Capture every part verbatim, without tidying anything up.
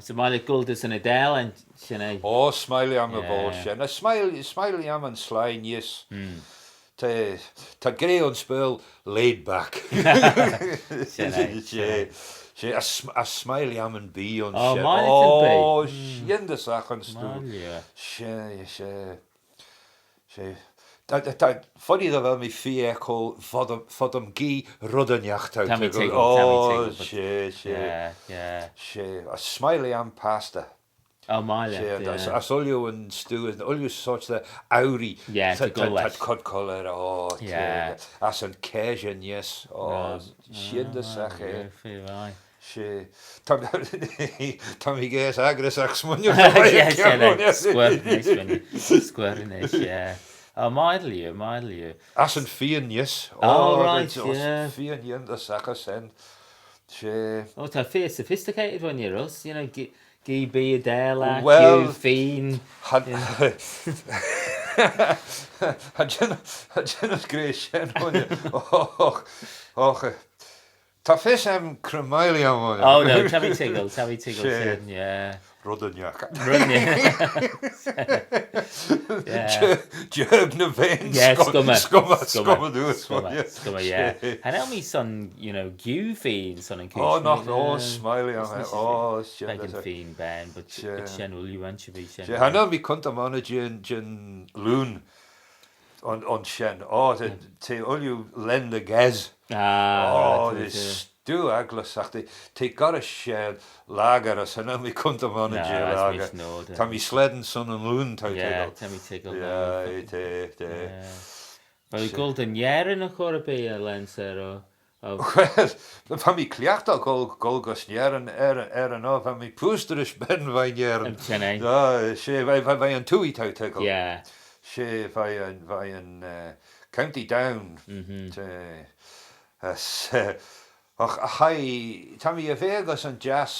So my little gold is an Adele and, you know. Oh, smiley am a ball shen. A smiley, smiley am yn sleih neesht. Ta, ta gra ayns Baarle laid back. She, she, a, sm- a smiley am yn bee ayns shen. Oh, my little bee. Oh, shen dy saghey stoo. She, she. She, ta, ta, ta, funny dy vel mee feer ec hoal foddym, foddym gee red ennagh, ta, ta mee toiggal, ta mee toiggal, but she, she, yeah, yeah, she, a smiley am pasta. Oh, my lord, she, yeah. As, as ooilley yn stoo, ooilley sorts dy owree, yeah, ta, ta, ta cur colour, oh, yeah, as yn cashyn, yes, oh, shen dy saghey. She, ta, ta mee gaase accryssagh smooinaghtyn. Yeah, shen eh, square nish, shen eh. Square nish, yeah. Oh, my lord, my lord. As yn feeyn, yes. Oh, right, yeah. Feeyn, yes, dy saghey shen. She. Oh, ta feer sophisticated when you're us, you know, gee, gee bee Adele, well, gee feeyn. Cha, cha jean-, cha jeanym gra shen, oh, oh, ta fys aym cre smiley am, oh. Oh, no, ta mee toiggal, ta mee toiggal shen, yeah. Red ennagh. Red ennagh. Yeah. Jer-, jerg ny vean. Yeah, scummey. Scummey, scummey, scummey, scummey, yeah. Cha nel mee son, you know, gee feeyn son yn cooish. Oh, no, no, smiley am, oh, shen. Beggan feeyn bane, but, but shen ooilley, shen. Cha nel mee cuntam ayn jeh'n, jeh'n lhune. Ayns, ayns shen. Oh, ta, ta ooilley Linda Gaz. Ah, oh, right, ta stoo agglagh, agh ta, ta goll rish, eh, lager, as cha nel mee cuntam ayn jeh lager. Ta mee slane son yn lhune, ta mee toiggal. Yeah, ta mee toiggal. Yeah, ta, ta. Well, goll dooin Nerin y chur erbee, eh, Lance, er, oh. Oh. Well, va mee cliaghtey goll, goll gys Nerin er, er yn oyr, va mee poost rish ben veih Nerin. Yn shen eh. Ah, she, va, va, va yn twoaie, ta mee toiggal. Yeah. She, va yn, va yn, eh, County Down. Mm-hmm. She, as, eh, och, hie, ta mee er ve gys yn jiass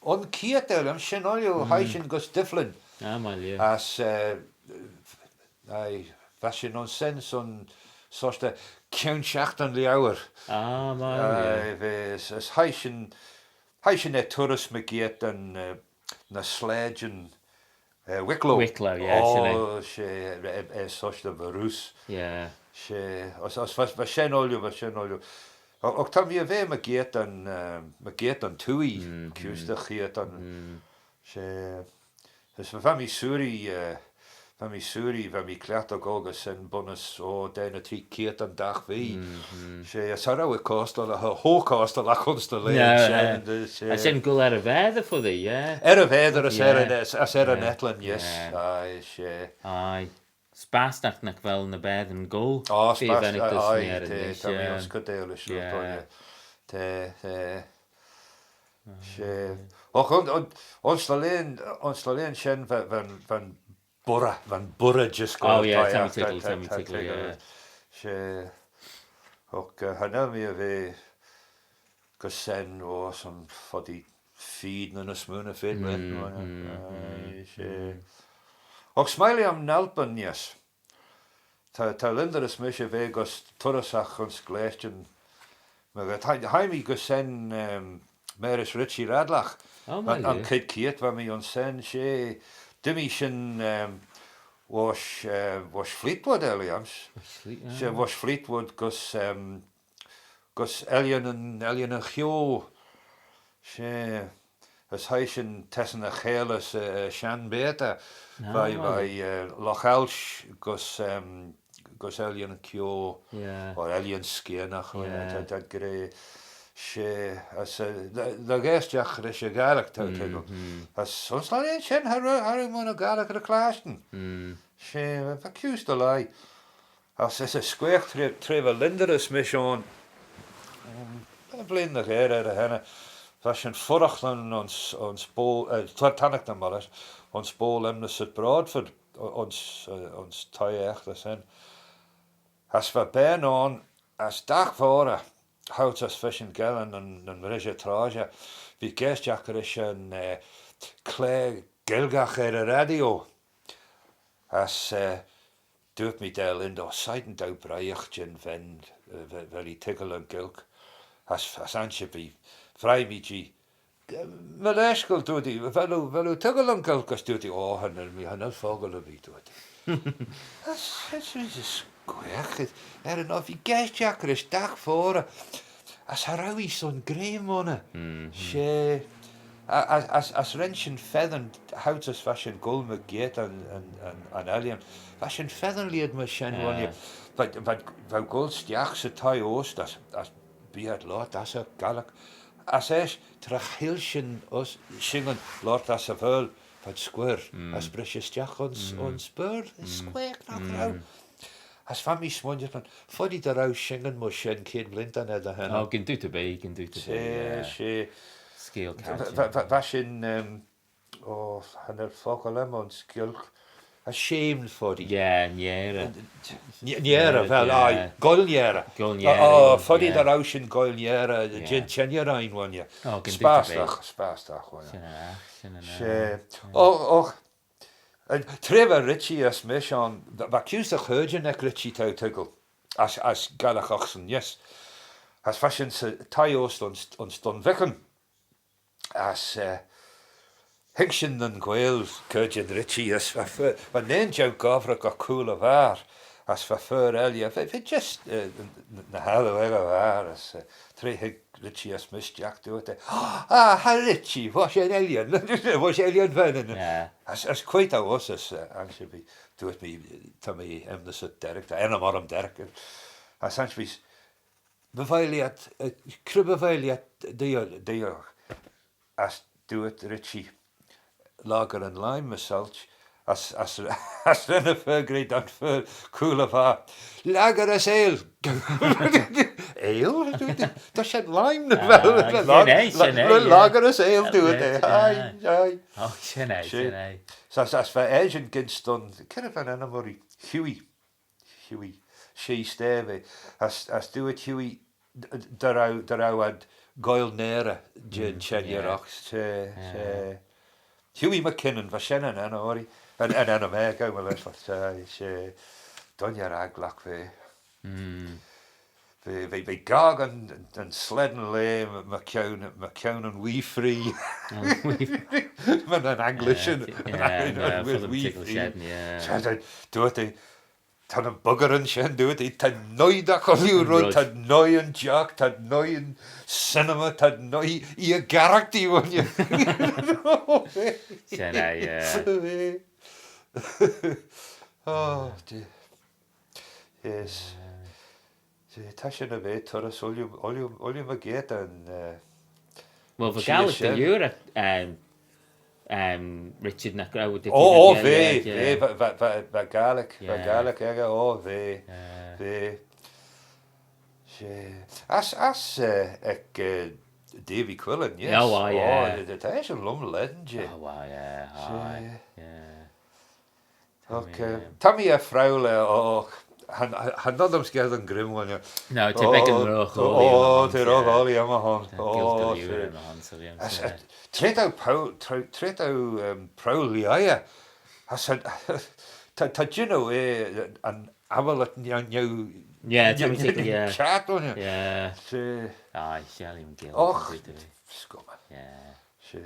un cheayrt er lhiam, shen ooilley, hie shin gys Dyfflin. Ah, my lord. As, eh, aye, va shin ayns shen son, sorçh dy kione shiaghtin liauyr. Ah, my lord. Aye, va, as, as hie shin, hie shin er turrys mygeayrt yn, eh, ny slaaidyn, eh, Wicklow. Wicklow, yeah, oh, she, eh, eh, eh, sorçh dy barroose. Yeah. She, as, as, va, va shen ooilley, va shen ooilley. O-, och ta mee er ve mygeayrt yn, eh, mygeayrt yn twoaie, kuse dy cheayrt yn. She, as va, va mee souree, eh, va mee souree, va mee cliaghtey goll gys shen bunnys, oh, daa ny tree cheayrt yn dagh vee. She, as cha row eh costal, cha, cha costal agh ayns dty laa shen, eh, she. As shen goll er y vaatey foddey, yeah. Er y vaatey, as er yn, as, as er yn etlan, yes. Yeah. Aye, she. Aye. S'bastagh nagh vel ny baatyn goll. Oh, s'bastagh, aye, ta, ta mee ayns coardail rish, yeah. Ta, ta. She. Och, ayns, ayns, ayns ny lieen, ayns ny lieen shen va, va, va boirey, va boirey just goll. Oh, yeah, ta mee toiggal, ta mee toiggal, yeah. She. Och, eh, cha nel mee er ve gys shen, oh, son foddee feed ny, ny smoo na feed, aye, she. Och, s'mie lhiam Nalpyn, yes. Ta, ta Lynda as mish er ve gys turrysagh ayns gleashtyn. Myr ta, hie mee gys shen, em, marish Richie Radlagh. Oh, my lord. Yn chied cheayrt va mee ayns shen, she, dimmee shin, em, voish, eh, voish Fleetwood, er lhiam's. Voish Fleet-, she, ah. Voish Fleetwood gys, em, gys Ellan yn, Ellan yn Chio. She, as hie shin tessen y cheilley, eh, shenn baatey. Ah, va, right. Va, eh, Lough Alsh gys, em, gys Ellan yn Chio. Yeah. Or Ellan Skianagh, yeah, ta, ta gra. She, as, eh, dy, dy gheddyn stiagh rish y Gàidhlig, ta, ta, mm-hmm, as ayns ny lieen shen, cha row, cha row monney Gàidhlig er y clashtyn. Mm. She, va, va kuse dy leih. As, as y squeagh tra, tra va Lynda as mish ayn, em, er blein dy ghearr er y henney, va shin fuirraghtyn ayns, ayns boayl, eh, ta-, tannaghtyn, my lesh, ayns boayl enmyssit Broadford, o-, ayns, eh, ayns thie echey shen. As va bane ayn, as dagh foddey, choud's veih shin geiyrt nyn, nyn rishey troshey, v'ee geddyn stiagh rish yn, eh, claare Gaelgagh er y radio. As, eh, dooyrt mee da Lynda, oh, shegin dou briaght jeh'n ven, eh, ve-, vel ee toiggal yn Ghaelg. As, as ansherbee, vrie mee jee, M'lesh goll, dooyrt eh, vel oo, vel oo toiggal ayns Gaelg? As dooyrt eh, o, cha nel mee, cha nel fockle erbee, dooyrt eh. As, as, as, as, squeak, er yn oie, v'ee gaashtagh rish dagh foddey, as cha row ee son greim enney. She, a, as, as, as ren shin feddyn, choud's as va shin goll mygeayrt yn, yn, yn, yn ellan, va shin feddyn lheid myr shen enney. V'ad, v'ad, v'ad goll stiagh 'sy thie oast, as, as bee ad loayrt ass y Ghaelg. As eisht, tra cheayll shin uss shinyn loayrt ass y Vaarle, v'ad scuirr, as brish eh stiagh ayns, ayns Baarle, squeak nagh row. As va mee smooinaghtyn, foddee dy row shinyn myr shen keead bleeantyn er dy henney. O, gyn dooyt erbee, gyn dooyt erbee, yeah. She, she. Skeeal va, caid, va, yeah. Va, va shin, um, o, cha nel fockle aym ayns Gaelg. Ashamed foddee. Yeah, nearey. N-, nearey, vel, aye, goll nearey. Goll nearey, o, foddee dy row shin goll nearey, jeh'n çhengey rheynn, ghooinney. O, gyn dooyt erbee. Spastagh, spastagh, ghooinney. Shen yn aght, shen yn aght. She, o, o, eh, tra va Richie as mish ayn, va, va kuse dy chaarjyn ec Richie, t'ou toiggal, as, as Gaelg ocsyn, yes. As va shin 'sy thie oast ayns, ayns Dunvickan. As, eh, haink shin nyn Gwaiyl, caarjyn Richie, as va fer, va nane jeu gobbraghey cooyl y vaar, as va fer elley, v'eh, v'eh just, eh, n-, n-, ny halloo elley y vaar, as, eh, tra haink Richie as mish stiagh, dooyrt eh, "Ah, cha Richie, voish yn ellan, voish ellan Vannin." Yeah. As, as quoi t'ou uss, as, eh, ansherbee, dooyrt mee, ta mee enmyssit Derek, ta ennym orrym Derek. As ansherbee, "By vie lhiat, eh, cre by vie lhiat dy, dy, as dooyrt Richie, 'Lager and lime, my salt.'" As, as, as ren y fer gra, da'n fer cooyl y vaar, "Lager as ale!" "Ale?" "Ta shen lime, nagh vel?" Ah, shen eh, shen eh, yeah. "Lager as ale," dooyrt eh. Aye, aye. O, shen eh, shen eh. So, as, as va eshyn gyn Dun, cre va'n ennym urree? Hughie. Hughie, she stave eh, as, as dooyrt Hughie, d-, d-, dy row, dy row ad goaill nearey jeh'n çhengey ocs, she, she. Hughie McKinnon, va shen yn ennym urree, yn, yn ennym aegey, my lesh, she, she, dooinney agglagh v'eh. V'eh, v'eh, v'eh goggan yn, yn slane laa, my, my kione, my kione yn wee free. Myr yn English, yeah, yn, yeah, yn, no, yn wee free. Shen, dooyrt eh, "Ta ny buggeryn shen," dooyrt eh, "ta noidagh ooilley runt, ta noidagh yn jock, ta noidagh yn cinema, ta noidagh ee y garaghtee, ghooinney." Shen eh, yeah. Oh, dear. Yes. Eh, ta shen er ve turrys ooilley, ooilley, ooilley mygeayrt yn, eh, well, va Gaelic dy liooar, um, um, Richard, nagh row? Oh, oh, yeah, va, yeah, va, va, va, va Gaelic, va Gaelic echey, oh, va, va. She, as, as, eh, ec, eh, Davy Quillen, yes. Oh, wow, yeah. Oh, ta, ta, ta shen lum lane, jeh. Oh, wow, yeah, aye, yeah. Okay. Ta mee er phrowal, eh, oh, cha, cha, cha nod aym skiart yn ghrimmagh, eh. No, ta beggan ro, oh, ta ro, ooilley aym, eh, hon. Oh, ta guilt dy liooar aym, eh, hon, so, yeah. As, eh, tra t'ou prowal, tra, tra t'ou, um, prowal lhaih, as, eh, ta, ta jannoo, eh, yn amallit neu, neu, yeah, neu, neu, yeah. Chat on, yeah. Yeah. She. Aye, she, I'm guilty. Och, scummey. Yeah. She.